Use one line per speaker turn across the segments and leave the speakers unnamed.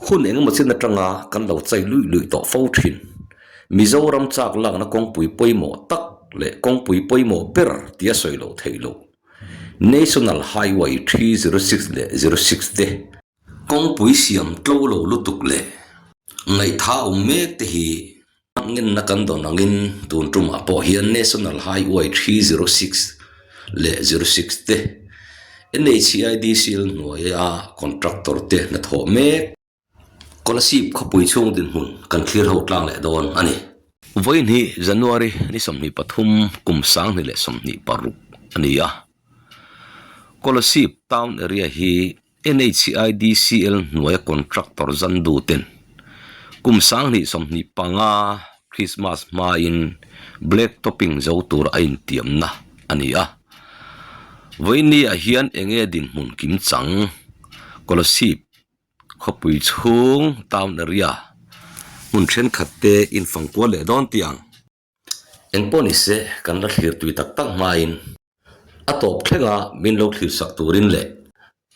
Hun engemaw chin atanga kan lo chai luih luih tawh fo thin. Mizoram chak lakna kawngpui pawimawh tak leh kawngpui pawimawh ber tia sawi loh theih loh National Highway 306 leh 06 te kawngpui siam tlo lo lutuk leh ngaihtha awm mek te hi Ngenna kan dawn angin tun tumah pawh hian National Highway 306 leh 06 te NHIDCL hnuaia contractor te hnathawh mek. Kolasib khawpui chhung dinhmun kan thlir ho tlang leh dawn a ni. Vawiin hi January ni 23 kum 2026 a ni a. Kolasib town area hi NHIDCL hnuaia contractor Zandu ten kum 2025 Christmas hmain black topping zo tur a intiamna a ni a. Vawinia hian enge dinhmun kimchang Kolasib khawpui chhung town area hmun thenkhat te infangkual leh dawn tih ang. Engpawh ni se, kan la thlir tui tak tak hmain a tawp thlenga min lo thlir sak turin leh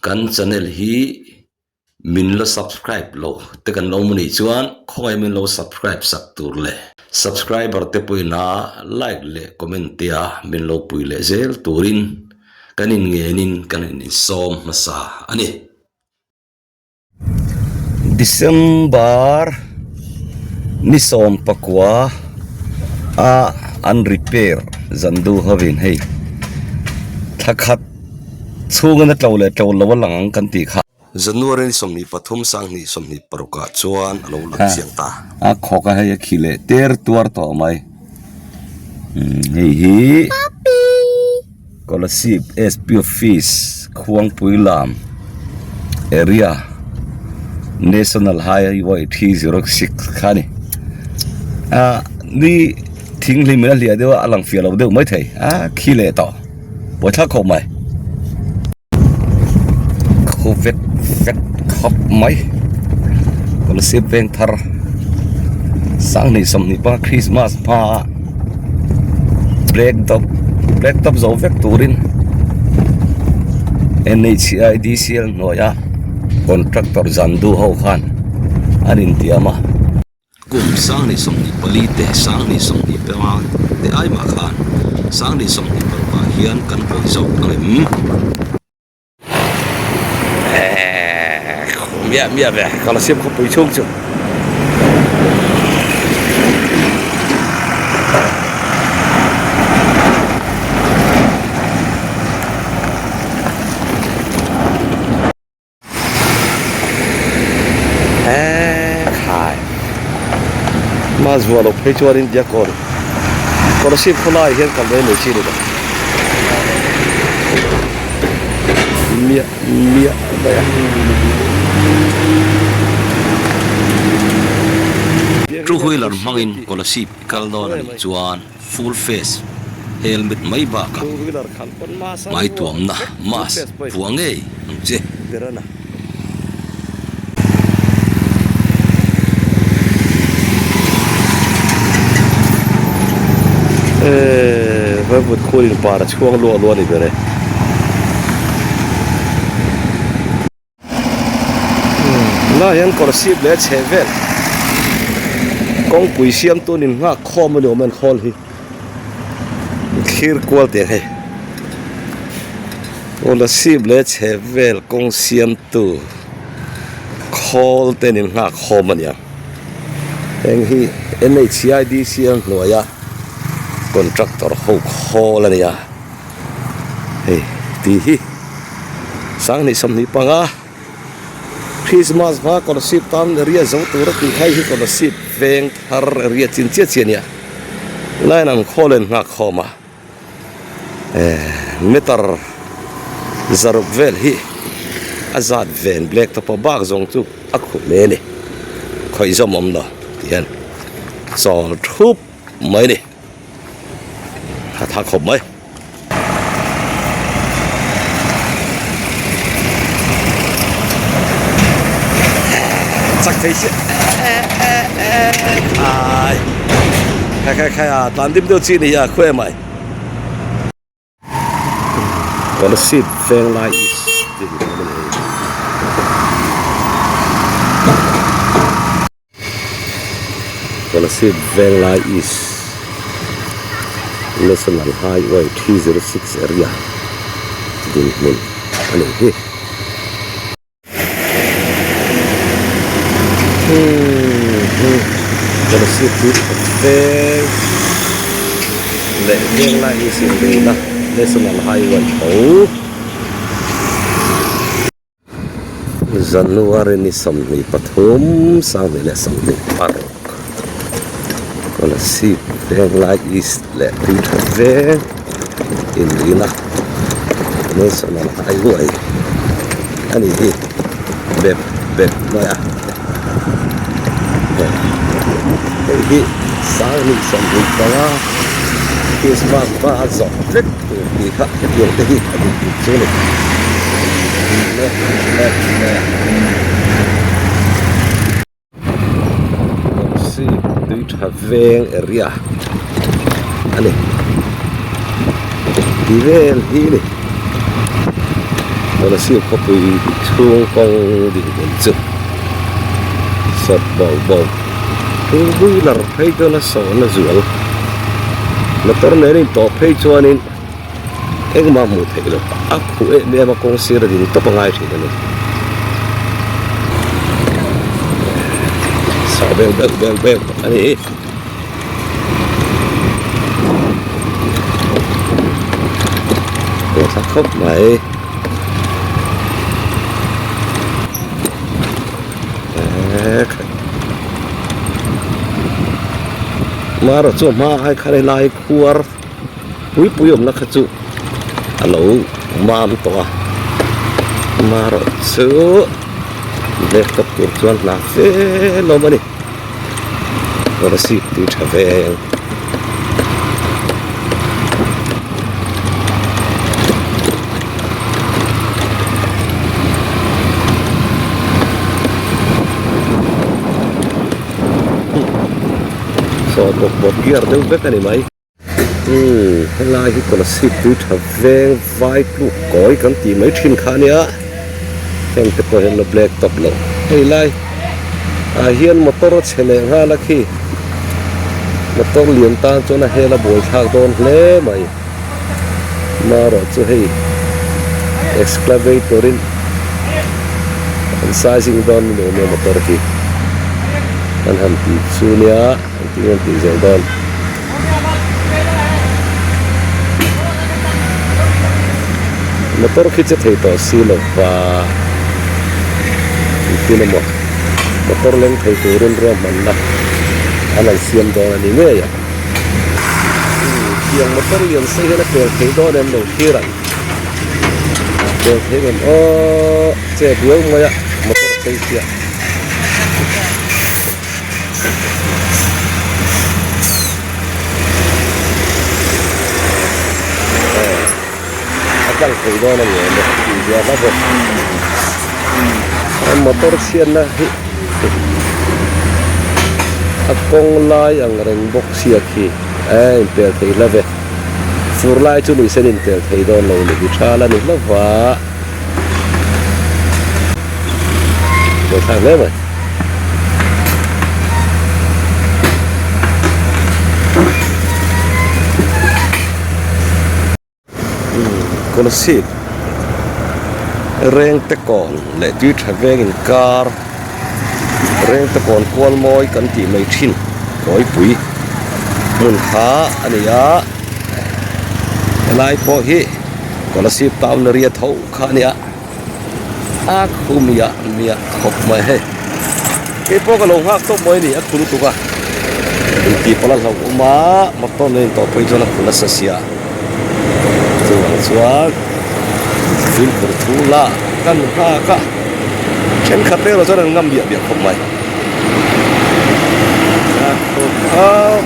kan channel hi min la subscribe lo te kan lo awm anih chuan khawngaih min lo subscribe sak tur leh subscriber te pawhin a like leh comment te a min lo pui leh zel turin kan inngenin kan insawm hmasa a ni.
December ni 19 a an repair zan du hovin hei thla khat chhungin a tlo leh tlo lo a lang ang kan tih kha.
January ni 23 sanghnih 26 ah chuan a lo lang chiang ta.
A khawk a hei a khi leh ter tuar tawh mai hei hi. Kolasib SP Office Khuangpui lam area National Highway 306 kha a ni ah ni thinghlim in a hliah deuh a a lang fiah lo deuh mai thei a khi leh tawh buaithlak khawp mai khaw vet vet khawp mai Kolasib veng thar 2025 Christmas hma a. Black top black top zo vek turin N_H_I_D_C_L hnuaia contractor zan duh ho khan an intiam a.
Kum 2024 te 2025 te ai mah khan 2026 ah hian kan hawi zawk ang em?
Miah miah ve Kolasib khawpui chhung chu. Ekhai ma zuah loh phei chuanin Diakkawn Kolasib khawlaiah hian kal mai mai chi a ni lo miah miah mai a.
Two wheeler hmangin Kolasib i kal dawn a nih chuan full face helmet mai bakah hmaituamna mask vuah ngei ang che.
Eee vaivut khuanin par a chhuang luah luah a ni ber e. Tunah hian kawr sip leh chheh vel kawngpui siam tun in nghak khawm a ni awm a khawl hi thlir kual teh hei kawr sip leh chheh vel kawng siam tu khawl te in nghak khawm a ni ang heng hi N_H_I_D_C a hnuaia contractor ho khawl a ni a. Hei tih hi 2025 Christmas hma Kolasib tan area zo tur a tih kha hei hi Kolasib veng thar area chin chiah chiah a nia line ang khawl a inngak khawm a eh meter zaruk vel hi a zat ven black te pawh bak zawng chu a khuh hle a ni khawih zawm awm lo ti hian chawl thup mai a ni. A tha khawp mai. Chak thei si ai khai khai khai a tlan dim deuh chi ni a khuai mai. Kolasib Venglai East tih hi awm a ni hei. Kolasib Venglai East National Highway 306 area dinhmun a nih hi. Kolasib chu veng leh Venglai East inrina National Highway tho. January ni 23 2026 Kolasib Venglai East leh Tuitha Veng inrina National Highway a nih hi bep bep mai a hei hi 2025 Christmas hma a zawh vek tur tih kha hetiang te hi a dik dik chu a ni. Kolasib tui tha veng area a ni ti vel hi a ni Kolasib khawpui chhung kawng dinhmun chu sawt bo bo two wheeler phei chuan a sawhna zual motor nen intawh phei chuanin. Engmah hmuh theih loh a khuh em em a kawng sir a ding tawp a ngai thin a ni. Sa beuh beuh beuh beuh a ni. Buaithlak khawp mai. Marawh chu a hma ai khan helai khuar. Puipui awmna kha chu a lo mam tawh a marawh chu laptop tur chuan hna fe lawm a ni receipt tui tha ve ang. Saw bawk bawk gear deuh vek a ni mai. Umm helai hi Kolasib tui tha veng vai tluk kawi kan tih mai thin kha ania heng te pawh hian la black top lo hei lai ah hian motor a chhe leh nghal a khi motor lian tan chuan a hel a buai thlak dawn hle mai marawh chu hei excavator in an sizing dawn ni awm e motor hi an han tih chu nia. Engtin nge tih zel dawn? Motor khi che thei tawh si lo va, engtin emaw motor leng thei turin ruahmanna an han siam dawn a ni ngei ang. Tiang motor lian sei hian a pel thei dawn em lo thlir ang. Pel thei em aw che viau mai a motor a sei sia. A tlang thei dawn a ni awm e tih zia hla bawk a motor chhiatna hi a kawng lai ang reng bawk sia khi a inpel thei hla ve fur lai chu ni sen inpel thei dawn lo ni hi tha la ni hlauh va. Buaithlak hle mai. Kolasib Rengte kawn leh tui tha veng inkar Rengte kawn kual mawi kan tih mai thin kawipui hmun kha a ni a helai pawh hi Kolasib town area tho kha a nia a khu miah miah khawp mai hei keipawh ka lo nghak tawp mai a ni a khu lutuk a intih pawlh a hlauh awm a motor nen intawh phei chuan a khu nasa sia chuvang chuan fimkhur thu lah kan nghak a thenkhat te erawh chuan an ngam biah biah khawp mai a khu khawp.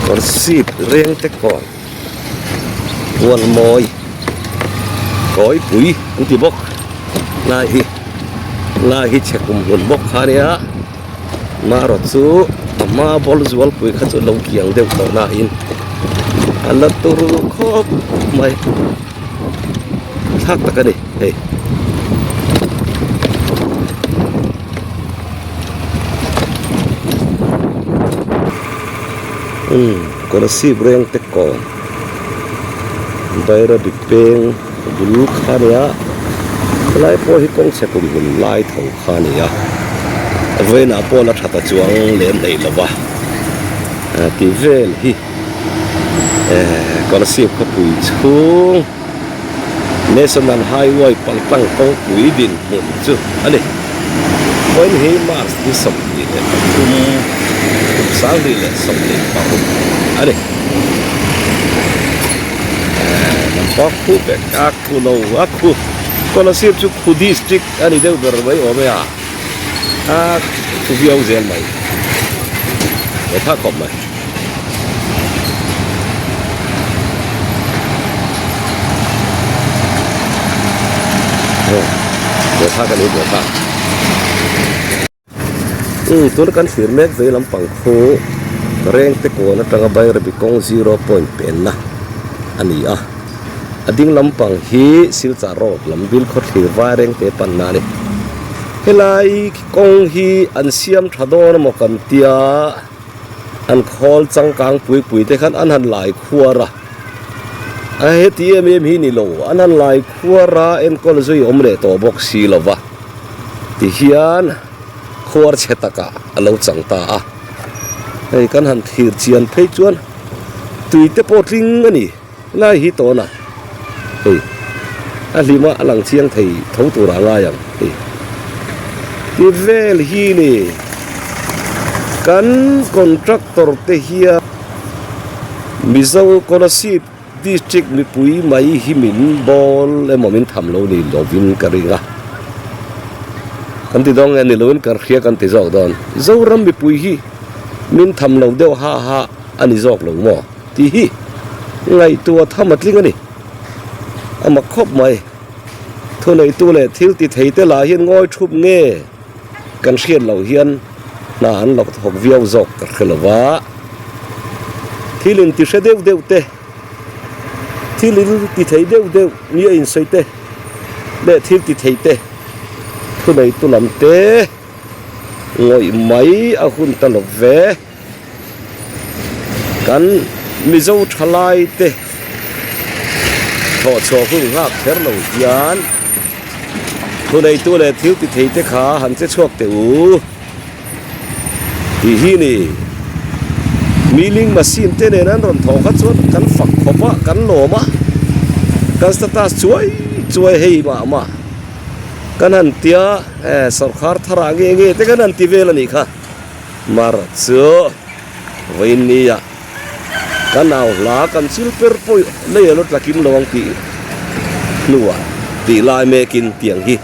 Kawr sip reng te kawn huan mawi kawi pui an ti bawk lai hi lai hi chhe kum hlun bawk kha ania marawh chu. A hma bawr zualpui kha chu lo kiang deuh tawh nain a la turu khawp mai thlak tak a ni hei. Umm Kolasib reng te kawm Bairabi peng bul kha a nia helai pawh hi kawng chhe kum hun lai tho kha a ni a vawiinah pawh la tha ta chuang lem nei lo va tih vel hi ehh Kolasib khawpui chhung National Highway paltlang kawngpui dinhmun chu a ni. Vawiin hi March ni 23 kum 2026 a ni. Ehh lampa khu vek a khu lo a khu Kolasib chu khu district a ni deuh ber mai awm e a a khu viau zel mai he tha khawp mai. Umm tuna kan thlir mek vei lampang khu Rengte kawn atanga Bairabi kawng zero point penna a ni a a ding lampang hi Silchar road lam bil khawthlir vai Rengte panna a ni helai kawng hi an siam tha dawn emaw kan tia. An khawl changkang pui pui te khan an han lai khuar a, a heti em em hi ni lo, an han lai khuar a enkawl zui awm leh tawh bawk si lo va, tihian khuar chhe takah a lo chang ta a, hei kan han thlir chian phei chuan tui te pawh tling a ni. Helai hi tawn a, hei a hlima a lang chiang thei tho tur a ngai ang hei ti vel hi ni kan contractor te hian Mizo Kolasib district mipui mai hi min bawl emaw min tham lo ni lovin ka ring a, kan ti dawn nge ni lovin kan hria kan ti zawk dawn Zoram mipui hi min tham lo deuh ha ha a ni zawk lo maw? Tih hi ngaihtuah tham a tling a ni. A mak khawp mai. Thuneitu leh thil ti thei te lah hian ngawi thup nge kan hriat loh hian hna an lo thawk viau zawk ka hre lo va. Thil in ti hre deuh deuh te, thil in ti thei deuh deuh ni a insawi te leh thil ti thei te, thuneitu lam te ngawih mai a hun ta lo ve. Kan Mizo thalai te thawhchhuah hun nghak kher lo hian thuneitu leh thil ti thei te kha han che chhuak teh u tih hi ni. Milling machine te nen an rawn thawh kha chuan kan fak khawp a, kan lawm a, kan status chuai chuai hei mah mah kan han tia sawrkhar tharah nge nge te kan han ti vel a nih kha. Mar chu vawiin nia kan au hla kan chil per pawh lei a lo tla kim lo ang tih hnuah tih lai mekin tiang hi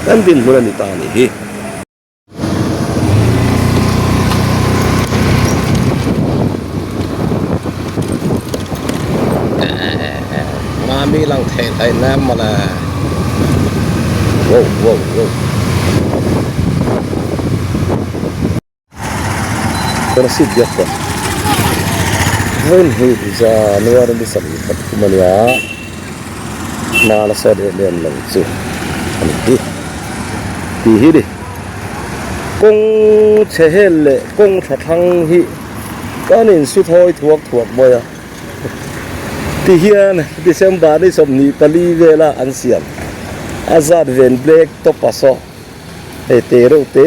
kan dinhmun a ni ta a nih hi. Mami lang thei hlai nem mawle. Wow wow wow. Kolasib biak pawh vawiin hi January ni 23 a nia hma la sawt em em lo chu a ni hi tih hi ni kawng chhe hel leh kawng tha thlang hi kan insu thawi thuak thuak mai a ti hian December ni 24 vela an siam a zat ven black top a saw. Hei te reuh te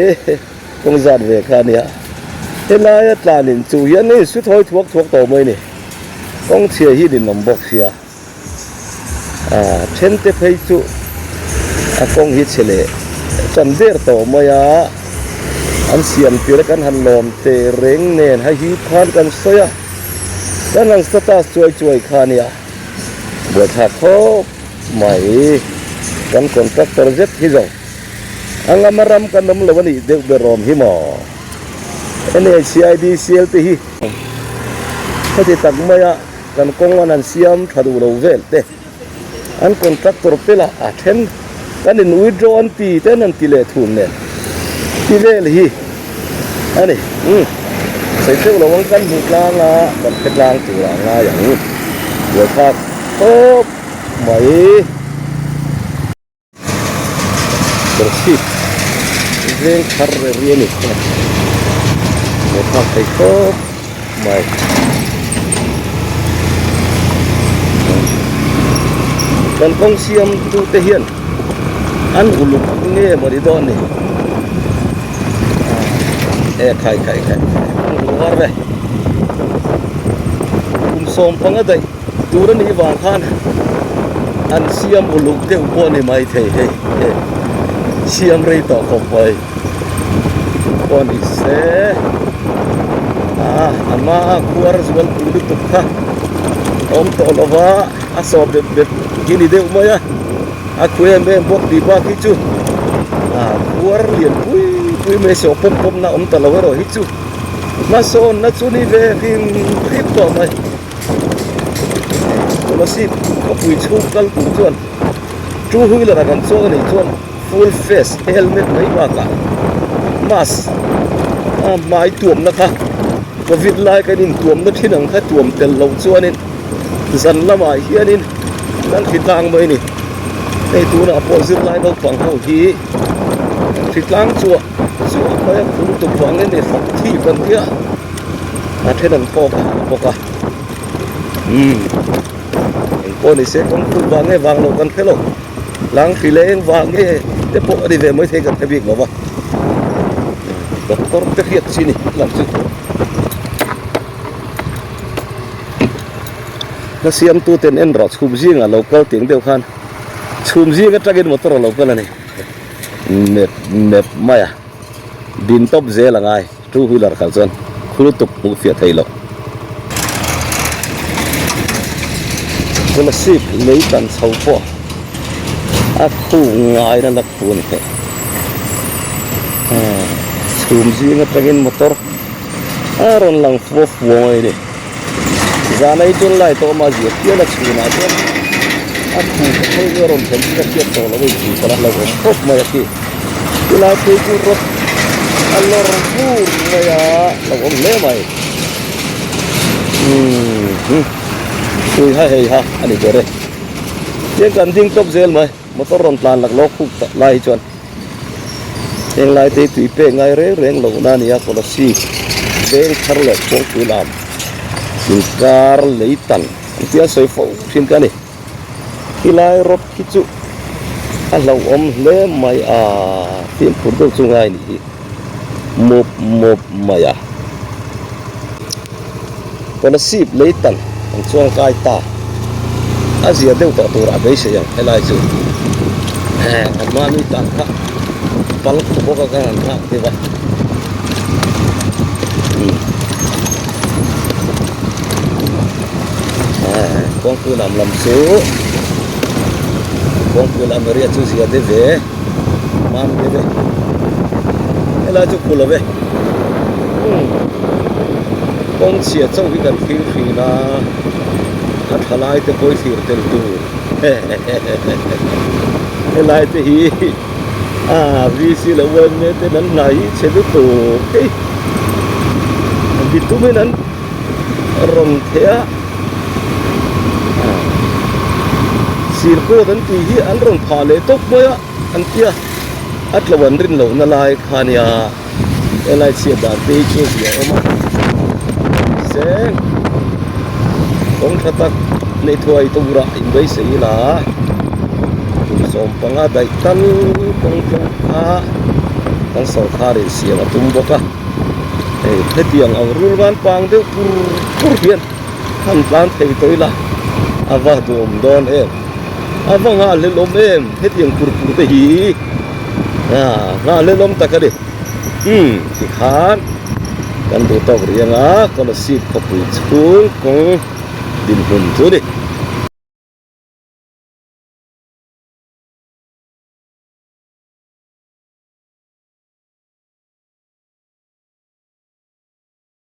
kawng zat ve kha a nia. Helaia tlan in chu hian hei su thawi thuak thuak tawh mai a ni. Kawng chhia hi ninawm bawk sia. Aa then te phei chu a kawng hi chhe leh tan der tawh mai a. An siam tir a kan han lawm teh reng nen hei hi khan kan sawi a. Kan han status chuai chuai kha a nia. Buaithlak khawp mai kan contractor zet hi zawng. A ngama ram kan awm lo a nih deuh ber awm hi maw? NHCIDCL te hi heti tak maia kan kawng an han siam tha duh lo vel te, an contractor te lah a then kan in withdraw an ti te an han ti leh thun nen ti vel hi a ni. Umm. Sawi theuh lo ang kan hmu tlang a, kan hre tlang turah a ngai ang. Buaithlak tawp mai. Kolasib veng thar reh rih a ni. Buaithlak thei tawp mai. Kan kawng siam tute hian an uluk nge maw ni dawn ni. E khai khai khai an uluk var ve. Kum 15 daih tur a nih vang khan an siam uluk deuh pawh a ni mai thei hei he siam rei tawh khawp mai pawh a ni se a a hma a khuar zual pui lutuk kha a awm tawh lo va a sawp bep bep hi ni deuh mai a a khu em em bawk tih bak hi chu a khuar lian pui pui mai sawh pawp pawp na awm ta lo erawh hi chu hmasawnna chu ni ve hrim hrim tawh mai. Kolasib khawpui chhung kal tur chuan two wheeler a kan chuang a nih chuan full face helmet mai bakah mask a hmai tuamna kha covid lai kan intuamna thin ang kha tuam tel loh chuanin zan lamah hianin kan hritlang mai a ni. Hei tunah pawh zirlai naupang ho hi an hritlang chuah chuah mai a phur tuk vangin ni fak thip an tia a then an kawk a bawk a umm eng pawh ni se kawng phut vang nge vang lo kan hre lo lang hri leh eng vang nge te pawh a ni ve mai thei kan hre bik lo va doctor te hriat chi ni lam chu hla siamtu ten en rawh chhum zingah lo kal tih ang deuh khan chhum zing atangin motor a lo kal a ni mep mep mai a din tawp zel a ngai. Two wheeler khalh chuan khu lutuk hmuh fiah thei loh. Kolasib lei tan chho pawh a khu ngaina la khu a ni thei. Chhum zing atangin motor a rawn lang fua fua mai a ni. Zan ai chuan light a awm a zir pial a chhunah chuan a khu ka khawi nge rawn thlen chu ka hriat tawh loh a inchhung pawh a hlauhawm khawp mai a khi. Tilai phei chu rawt a lawr vur mai a hlauhawm hle mai. Umm ui ha hei ha a ni ber e. Tiang kan ding tawp zel mai motor rawn tlan lak lawk khuk tak lai hi chuan heng lai te hi tui pek ngai reng reng loh na a ni a Kolasib veng thar leh kawngpui lam inkar lei tan ang tia sawi fo thin ka ni. Khilai rawt khi chu a hlauhawm hle mai a, fimkhur deuh chu ngai nih hi mup mup mai a. Kolasib lei tan an chuang kai ta, a zia deuh tawh turah a beisei ang helai chu an mahni tan kha pal khu bawk a khan an nghak deuh a. Kawngpui lam lam chu kawngpui lam area chu zia deuh ve mam deuh e helai chu khu lo ve kawng chhia chauh hi kan thlir thin a a tha lai te pawh hi thlir tel tur helai te hi VC leh yma ten an hna hi chhe lutuk hei bitumin an rawn theh a sir kawt an tih hi an rawn phah leh tawp mai a an tia a tlo an rin lohna lai kha nia helai chhiat dan te hi chu zia awm a seng kawng tha tak neih thuai turah inbeisei ila kum 15 daih tal kawng tlo kha kan sawrkharin siam a tum bawk a. Hei hetiang ang rul van pang deuh pur pur hian han tlan thei tawh ila a va duhawm dawn em a va nghahhlelawm em hetiang pur pur te hi ah nghahhlelawm tak a ni umm tikhan kan duh tawk rih anga Kolasib khawpui chhung kawng dinhmun chu a ni.